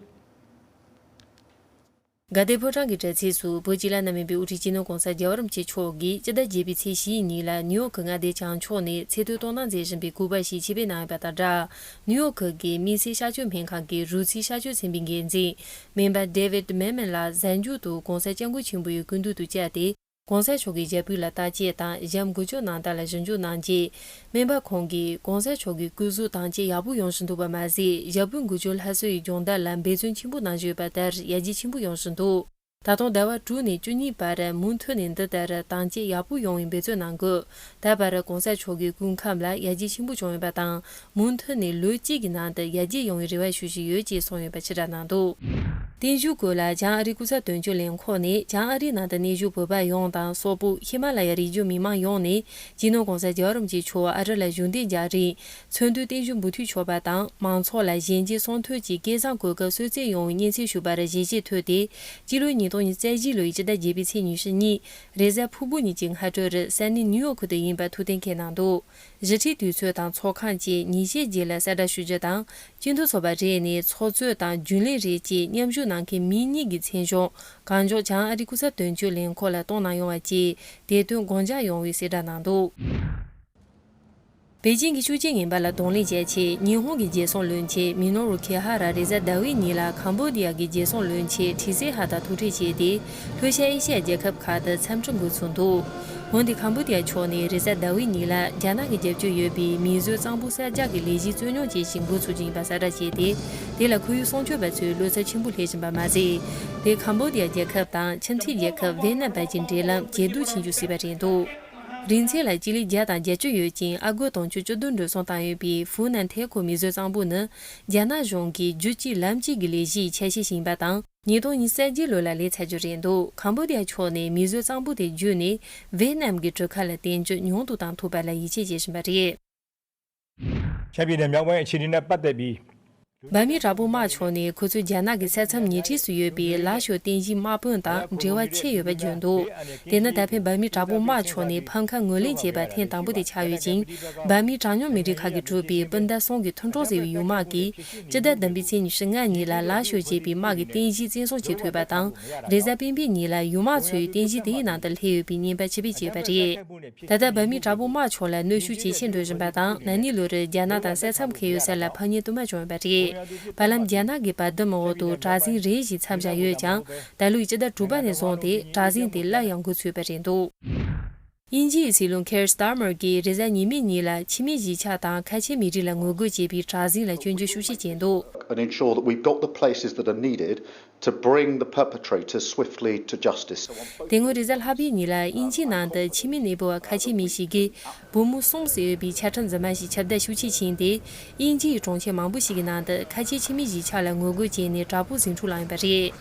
དགའ་ལྡན་ཕོ་བྲང་གི་དྲ་ཚིགས་སུ་བོད་སྤྱི་བླ་ན་མེད་པའི་དབུ་ཁྲིད་སྤྱི་ནོར་༧གོང་ས་༧རྒྱལ་བ་རིན་པོ་ཆེ་མཆོག་གིས་སྤྱི་ཟླ་བརྒྱད་པའི་ཚེས་བཞིའི་ཉིན་ལ་ནིའུ་ཡོག་གི་མངའ་སྡེ་བྱང་ཕྱོགས་ནས་ཚེ་ཐོད་གཏོང་གནང་མཛད་བཞིན་པའི་སྐུ་པར་ཞིག་ཆེད་ཕེབས་གནང་ཡོད་པ་དང་སྦྲགས། ནིའུ་ཡོག་གི་དམིགས་བསལ་གཤགས་བཅོས་སྨན་ཁང་གི་རོལ་རྩེད་གཤགས་བཅོས་ཚན་པའི་འགན་འཛིན་སྨན་པ་David Mamet ལགས་གཟའ་མཇུག་ཏུ་༧གོང་ས་༧སྐྱབས་མགོན་ཆེན་པོ་ཡི་སྐུ་མདུན་དུ་བཅར་ཏེ། ༧གོང་ས་མཆོག་གི་ཞབས་པུས་ལ་བརྟག་དཔྱད་དང་ཞབས་འགུལ་སྐྱོད་གནང་སྟངས་ལ་ཞིབ་འཇུག་གནང་རྗེས། སྨན་པ་ཁོང་གིས་༧གོང་ས་མཆོག་གི་སྐུ་གཟུགས་དྭངས་སྐྱེད་ཡག་པོ་ཡོང་བཞིན་འདུག་པ་མ་ཟད། ཞབས་པུས་འགུལ་སྐྱོད་སླར་གསོ་ཡི་སྦྱོང་བརྡར་ལ་འབད་བརྩོན་ཆེན་པོ་གནང་བཞིན་ཡོད་པ་ལྟར་ཡར་རྒྱས་ཆེན་པོ་ཡོང་བཞིན་འདུག་ད་དུང་ཟླ་བ་དྲུག་ནས་བཅུ་གཉིས་བར་མུ་མཐུད་ནས་འདི་ལྟར་དྭངས་སྐྱེད་ཡག་པོ་ཡོང་བའི་འབད་བརྩོན་གནང་དགོས། ད་བར་༧གོང་ས་མཆོག་གི་སྐུ་ཁམས་ལ་ཡར་རྒྱས་ཆེན་པོ་བྱུང་ཡོད་པ་དང་། མུ་མཐུད་ནས་ལོ་གཅིག་གི་ནང་དུ་ཡར་རྒྱས་ཡོང་བའི་རེ་བ་ཞུ་བཞིན་ཡོད་ཅེས་གསུངས་ཡོད་པ་ཕྱིར་བསྒྲགས་གནང་འདུག་བརྟན་བཞུགས་སྐོར་ལ་བྱང་ཨ་རིའི་སྐུ་ཚབ་དོན་གཅོད་ལས་ཁུངས་ནས་བྱང་ཨ་རིའི་ནང་དུ་གནས་བཞུགས་བོད་པ་ཡོངས་དང་སོག་པོ་ཧི་མ་ལ་ཡ་རི་རྒྱུད་མི་མང་ཡོངས་ནས་སྤྱི་ནོར་༧གོང་ས་༧རྒྱལ་བ་རིན་པོ་ཆེ་མཆོག་ཨ་རི་ལ་བཞུགས་གདན་རྒྱག་རིང་། ཚོགས་འདུའི་རྟེན་གཞི་འབུལ་མཐུད་ཆོག་པ་དང་། མང་ཚོགས་ལ་གཞན་གྱི་གསུང་ཐོས་ཀྱི་སྐལ་བཟང་གོ་སྐབས་གསོལ་སྩལ་ཡོང་བའི་སྙན་སེང་ཞུས་པར་ཞལ་བཞེས་ཐོས་ཏེ། སྤྱི་ལོ་ཉིས་སྟོང་ཉི་ཤུ་རྩ་བཞི་ལོའི་སྤྱི་ཟླ་བརྒྱད་པའི་ཚེས་ཉི་ཤུ་གཉིས། རེས་གཟའ་ཕུར་བུ་ཉིན་གྱི་སྔ་དྲོར་ས་གནས་ནིའུ་ཡོག་ཁུལ་དུ་ཡིན་པ་ཐུགས་གཏན་འཁེལ་གནང་འདུག་གཞི་ཁྲིའི་དུས་ཚོད་དང་ཚོགས་ཁང་བཅས་ཉིན་ཤས་རྗེས་ལ་གསལ་བསྒྲགས་ཞུ་རྒྱུ་དང་། སྤྱི་འཐུས་ཚོགས་པ་རེ་ནས་ཚོགས་གཙོས་དང་རྒྱུན་ལས་རེ་བཅས་མཉམ་ཞུགས་གནང་མཁན་མི་གཉིས་ཀྱི་མཚན་གཞུང་གང་མགྱོགས་བྱང་ཨ་རིའི་སྐུ་ཚབ་དོན་གཅོད་ལས་ཁུངས་ལ་གཏོང་གནང་ཡོང་བ་བཅས་དེ་དོན་དགོངས་འཇགས་ཡོང་བའི་གསལ་བསྒྲགས་གནང་འདུག་པེ་ཅིང་གི་ཤུགས་ཆེན་ངན་པ་ལ་གདོང་ལེན་བྱེད་ཆེད་ཉི་ཧོང་གི་རྒྱལ་སྲུང་བློན་ཆེན་མི་ནོ་རུ་ཁེ་ཧ་ར་རེས་གཟའ་ཟླ་བའི་ཉིན་ལ་ཁམ་བྷོ་ཌི་ཡ་གི་རྒྱལ་སྲུང་བློན་ཆེན་ཁྲི་སེ་ཧ་དང་ཐུག་འཕྲད་བྱས་ཏེ། ལྷོ་ཤར་ཨེ་ཤི་ཡ་རྒྱལ་ཁབ་ཁག་ཏུ་འཚམས་འདྲི་འགོ་ཚུགས་འདུག་འོན་ཏེ་ཁམ་བྷོ་ཌི་ཡ་ཕྱོགས་ནས་རེས་གཟའ་ཟླ་བའི་ཉིན་ལ་རྒྱ་ནག་གི་རྒྱབ་སྐྱོར་ཡོད་པའི་མིས་བཟོས་གཙང་པོ་གསར་རྒྱག་གི་ལས་གཞི་རྩོད་རྙོག་ཅན་ཞིག་འགོ་ཚུགས་ཀྱི་ཡིན་པ་གསལ་བསྒྲགས་བྱས་ཏེ། དེ་ལ་ཁོར་ཡུག་སྲུང་སྐྱོབ་པ་ཚོས་བློ་འཚབ་ཆེན་པོ་སླེབས་བཞིན་པ་མ་ཟད། དེས་ཁམ་བྷོ་ཌི་ཡ་རྒྱལ་ཁབ་དང་ཁྱིམ་མཚེས་རྒྱལ་ཁབ་ཝེ་ནམ་བར་གྱི་འབྲེལ་ལམ་ཇེ་སྡུག་ཕྱིན་འགྱུར་སྲིད་པ་རེད་འདུག་རིང་ཚད་ལ་སྤྱི་ལེ་བརྒྱ་དང་བརྒྱད་ཅུ་ཡོད་ཅིང་། ཨ་སྒོར་དུང་ཕྱུར་བཅུ་བདུན་འགྲོ་སོང་བཏང་ཡོད་པའི་ཧྥུ་ནན་ཐེ་ཁོ་མིས་བཟོས་གཙང་པོ་ནི། རྒྱ་ནག་གཞུང་གི་རྒྱུད་གཅིག་ལམ་གཅིག་གི་ལས་གཞིའི་ཆ་ཤས་ཤིག་ཡིན་པ་དང་། ཉིས་སྟོང་ཉི་ཤུ་རྩ་བརྒྱད་ལོ་ལ་ལས་ཚར་རྒྱུ་རེད་འདུག་ཁམ་བྷོ་ཌི་ཡ་ཕྱོགས་ནས་མིས་བཟོས་གཙང་པོ་དེ་བརྒྱུད་ནས་ཝེ་ནམ་གྱི་གྲུ་ཁ་ལ་བསྟན་རྒྱུ་ཉུང་དུ་བཏང་ཐུབ་པ་ལ་ཡིད་ཆེས་བྱེད་བཞིན་པ་རེད། ཁྱབ་པའི་ནས་མྱག་དབང་ཆེ་ནི་ན་པ་ཏེ་བི། འབར་མའི་དྲག་པོ་དམག་ཕྱོགས་ནས་ཁོ་ཚོའི་རྒྱ་ནག་གི་ས་མཚམས་ཉེ་འཁྲིས་སུ་ཡོད་པའི་ལ་ཞོ་རྟེན་གཞིའི་དམག་དཔོན་དང་འབྲེལ་བ་ཆད་ཡོད་པ་བརྗོད་འདུག་དེ་ནི་ད་ཕན་འབར་མའི་དྲག་པོ་དམག་ཕྱོགས་ནས་ཕམ་ཁ་ངོས་ལེན་བྱས་པ་ཐེངས་དང་པོ་དེ་ཆགས་ཡོད་ཅིང་། འབར་མའི་གྲངས་ཉུང་མི་རིགས་ཁག་གི་གྲུབ་པའི་སྤུན་ཟླ་གསུམ་གྱི་མཐུན་གྲོགས་ཟེར་བའི་ཡུལ་དམག་གིས་སྤྱི་ཟླ་བདུན་པའི་ཚེས་ཉི་ཤུ་ལྔ་ཉིན་ལ་ལ་ཞོ་ཅེས་པའི་དམག་གི་རྟེན་གཞི་བཙན་བཟུང་བྱེད་ཐུབ་པ་དང་། རེས་གཟའ་སྤེན་པའི་ཉིན་ལ་ཡུལ་དམག་ཚོའི་རྟེན་གཞི་དེའི་ནང་དུ་སླེབས་ཡོད་པའི་རྔན་པ་ཕྱིར་འབུད་བྱས་པ་རེད། ད་ལྟ་འབར་མའི་དྲག་པོ་དམག་ཕྱོགས་ལ་གནོན་ཤུགས་ཇེ་ཆེར་འགྲོ་བཞིན་པ་དང་། ན་ནིང་ལོར་རྒྱ་ནག་དང་ས་མཚམས་འཁེལ་ཡོད་ས་ལ་ཕམ་ཉེས་དུ་མ་བྱུང་ཡོད་པ་རེད། བར་ལམ་རྒྱ་ནག་གི་བར་འདུམ་འོག་ཏུ་དྲག་ཟིང་རེ་ཞིག་མཚམས་བཞག་ཡོད་ཀྱང་། ད་ལོའི་སྤྱི་ཟླ་དྲུག་པ་ནས་བཟུང་སྟེ་དྲག་ཟིང་དེ་སླར་ཡང་འགོ་ཚུགས་པ་རེད་འདུག་དབྱིན་ཇིའི་སྲིད་བློན་ཁེར་སྟར་མར་གྱིས་རེས་གཟའ་ཉི་མའི་ཉིན་ལ་ཕྱི་མི་གཞིས་ཆགས་དང་ཁ་ཆེ་མི་རིགས་ལ་ངོ་རྒོལ་བྱེད་པའི་དྲག་ཟིང་ལ་སྐྱོན་བརྗོད་ཤུགས་ཆེ་བྱས་འདུག and ensure that we've got the places that are needed to bring the perpetrators swiftly to justice. དེ་སྔོན་རེས་གཟའ་ལྷག་པའི་ཉིན་ལ་དབྱིན་ཇིའི་ནང་དུ་ཕྱི་མི་གནས་སྤོ་བ་ཁ་ཆེ་མི་ཞིག་གིས་བུ་མོ་གསུམ་ཟེར་ཡོད་པའི་ཆ་འཕྲིན་རྫུན་མ་ཞིག་ཁྱབ་གདལ་ཤུགས་ཆེ་ཕྱིན་ཏེ། དབྱིན་ཇིའི་གྲོང་ཁྱེར་མང་པོ་ཞིག་གི་ནང་དུ་ཁ་ཆེ་ཕྱི་མི་གཞིས་ཆགས་ལ་ངོ་རྒོལ་བྱས་ནས་དྲག་པོ་ཟིང་འཁྲུག་བསླངས་ཡོད་པ་རེད།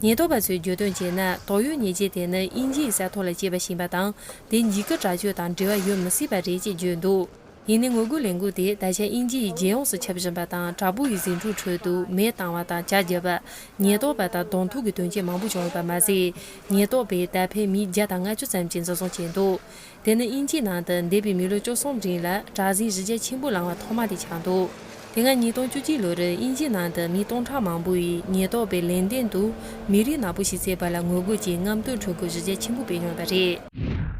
ཉེན་རྟོག་པ་ཚོས་བརྗོད་དོན་བྱས་ན། དོགས་ཡོད་ཉེས་ཅན་དེ་ནི་དབྱིན་ཇིའི་ས་ཐོག་ལ་སྐྱེས་པ་ཞིག་ཡིན་པ་དང་། དེ་འཇིགས་སྐུལ་དྲག་སྤྱོད་དང་འབྲེལ་བ་ཡོད་མི་སྲིད་པ་རེད་ཅེས་བརྗོད་འདུག་ཡིན་ནའི་ངོ་རྒོལ་ལས་འགུལ་དེ་ད་ཆ་དབྱིན་ཇི་ཡི་རྒྱལ་ཡོངས་སུ་ཁྱབ་བཞིན་པ་དང་། དྲག་པོ་ཡི་ཟིང་འཁྲུག་ཁྲོད་དུ་མེ་བཏང་བ་དང་། ཇ་བརྒྱབ་པ། ཉེན་རྟོག་པ་དང་གདོང་ཐུག་གི་དོན་རྐྱེན་མང་པོ་བྱུང་ཡོད་པ་མ་ཟད། ཉེན་རྟོག་པས་ད་ཕན་མི་བརྒྱ་དང་ལྔ་བཅུ་ཙམ་གྱིས་འཛིན་བཟུང་བྱས་འདུག་དེ་ནི་དབྱིན་ཇིའི་ནང་དུ་འདས་པའི་མི་ལོ་བཅུ་གསུམ་རིང་ལ་དྲག་ཟིང་གཞི་རྒྱ་ཆེན་པོ་ལངས་པ་ཐོག་མ་དེ་ཆགས་འདུག་དེ་སྔ་ཉིས་སྟོང་བཅུ་གཅིག་ལོར་དབྱིན་ཇིའི་ནང་དུ་མི་སྟོང་ཕྲག་མང་པོ་ཡིས་ཉེན་རྟོག་པའི་ལན་རྟེན་དུ་མི་རིགས་ནག་པོ་ཞིག་བསད་པ་ལ་ངོ་རྒོལ་གྱིས་རྔམ་སྟོན་འཕྲུལ་འཁོར་གཞི་རྒྱ་ཆེན་པོ་སྤེལ་མྱོང་ཡོད་པ་རེད།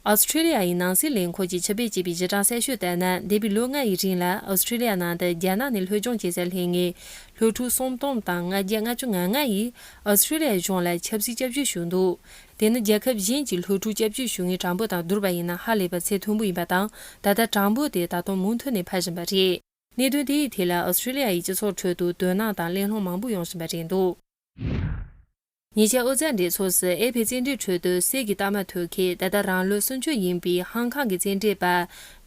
ཨོ་སི་ཁྲི་ལི་ཡ་ཡི་ནང་སྲིད་ལས་ཁུངས་ཀྱིས་ཕྱི་པེག་ཅེག་པའི་གཞི་གྲངས་གསལ་ཤོས་ལྟར་ན། འདས་པའི་ལོ་ལྔ་ཡི་རིང་ལ་ཨོ་སི་ཁྲི་ལི་ཡ་ནང་དུ་རྒྱ་ནག་ནས་སློབ་སྦྱོང་བྱེད་སར་སླེབས་མཁན་སློབ་ཕྲུག་སུམ་སྟོང་དང་ལྔ་བརྒྱ་ལྔ་བཅུ་ང་ལྔ་ཡིས་ཨོ་སི་ཁྲི་ལི་ཡ་གཞུང་ལ་ཆབ་སྲིད་སྐྱབས་བཅོལ་ཞུས་འདུག་དེ་ནི་རྒྱལ་ཁབ་གཞན་གྱི་སློབ་ཕྲུག་སྐྱབས་བཅོལ་ཞུ་མཁན་གྲངས་འབོར་དང་བསྡུར་བ་ཡིན་ན་ཧ་ལས་པ་ཚད་མཐོན་པོ་ཡིན་པ་དང་། ད་ལྟ་གྲངས་འབོར་དེ་ད་དུང་མུ་མཐུད་ནས་འཕར་བཞིན་པ་རེད། གནད་དོན་དེ་ཡི་ཐད་ལ་ཨོ་སི་ཁྲི་ལི་ཡ་ཡི་སྤྱི་ཚོགས་ཁྲོད་དུ་དོ་སྣང་དང་གླེང་སློང་མང་པོ་ཡོང་བཞིན་པ་རེད་འདུག་ཉེ་ཆར་ཨོ་རྩལ་འགྲན་ཚོགས་སུ་ཨེ་ཕའི་རྩེད་འགྲན་ཁྲོད་དུ་གསེར་གྱི་རྟགས་མ་ཐོབ་མཁན། ད་ལྟ་རང་ལོ་སུམ་ཅུ་ཡིན་པའི་ཧང་ཀང་གི་རྩེད་འགྲན་པ་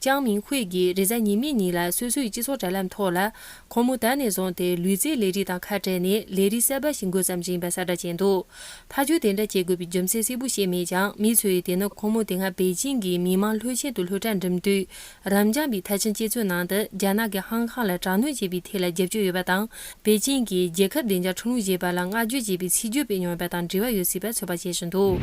ཅང་མིང་ཧུའེ་ཡིས་རེས་གཟའ་ཉི་མའི་ཉིན་ལ་སོ་སོའི་སྤྱི་ཚོགས་དྲ་ལམ་ཐོག་ལ། ཁོང་མོ་ད་ནས་བཟུང་སྟེ་ལུས་རྩལ་ལས་རིགས་དང་ཁ་བྲལ་ནས་ལས་རིགས་གསར་པ་ཞིག་འགོ་བརྩམས་ཀྱི་ཡིན་པ་གསལ་བསྒྲགས་བྱས་འདུག་ཐག་གཅོད་དེ་འདྲ་བྱེད་དགོས་པའི་རྒྱུ་མཚན་གསལ་པོ་བཤད་མེད་ཀྱང་། མི་ཚོས་དེ་ནི་ཁོང་མོ་དེ་སྔ་པེ་ཅིང་གི་མི་དམངས་ལྷོད་ཆེན་དུ་སློབ་གྲྭ་འགྲིམ་དུས། རབ་འབྱམས་པའི་ཐ་ཆེན་སྤྱི་གཙོའི་ནང་དུ་རྒྱ་ནག་གིས་ཧང་ཀང་ལ་དྲག་གནོན་བྱས་པའི་ཐད་ལ་རྒྱབ་སྐྱོར་ཡོད་པ་དང་། པེ་ཅིང་གིས་རྒྱལ་ཁབ་བདེ་འཇགས་ཁྲིམས་ལུགས་ཞེས་པ་ལ་བསྔགས་བརྗོད་བྱས་པའི་ཚིག་བརྗོད་སྤེལ་མྱོང་ཡོད་པ་དང་འབྲེལ་བ་ཡོད་སྲིད་པ་ཚོད་དཔག་བྱེད་བཞིན་འདུག་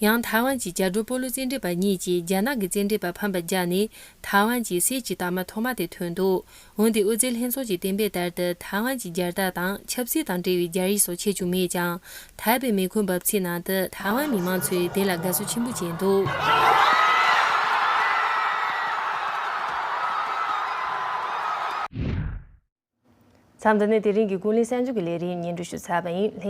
ཡང་ཐའེ་ཝན་གྱི་རྒྱ་བགྲོད་སྤོ་ལོ་རྩེད་འགྲན་པ་གཉིས་ཀྱིས་རྒྱ་ནག་གི་རྩེད་འགྲན་པ་ཕམ་པར་བརྒྱབ་ནས། ཐའེ་ཝན་གྱིས་གསེར་གྱི་རྟགས་མ་ཐོག་མ་དེ་ཐོན་འདུག་འོན་ཏེ་ཨོ་རྩལ་ལྷན་ཚོགས་ཀྱིས་གཏན་འབེབས་ལྟར་དུ། ཐའེ་ཝན་གྱི་རྒྱལ་རྟགས་དང་ཆབ་སྲིད་དང་འབྲེལ་བའི་རྒྱལ་རིགས་སོགས་ཁྱེར་རྒྱུ་མེད་ཀྱང་། ཐའེ་པེ་མེ་འཁོར་འབབ་ཚིགས་ནང་དུ་ཐའེ་ཝན་མི་མང་ཚོས་དེ་ལ་དགའ་བསུ་ཆེན་པོ་བྱས་འདུག་མཚམས་འདི་ནས་དེ་རིང་གི་ཀུན་གླེང་གསར་འགྱུར་གྱི་ལས་རིམ་སྙན་སྒྲོན་ཞུ་ཚར་བ་ཡིན།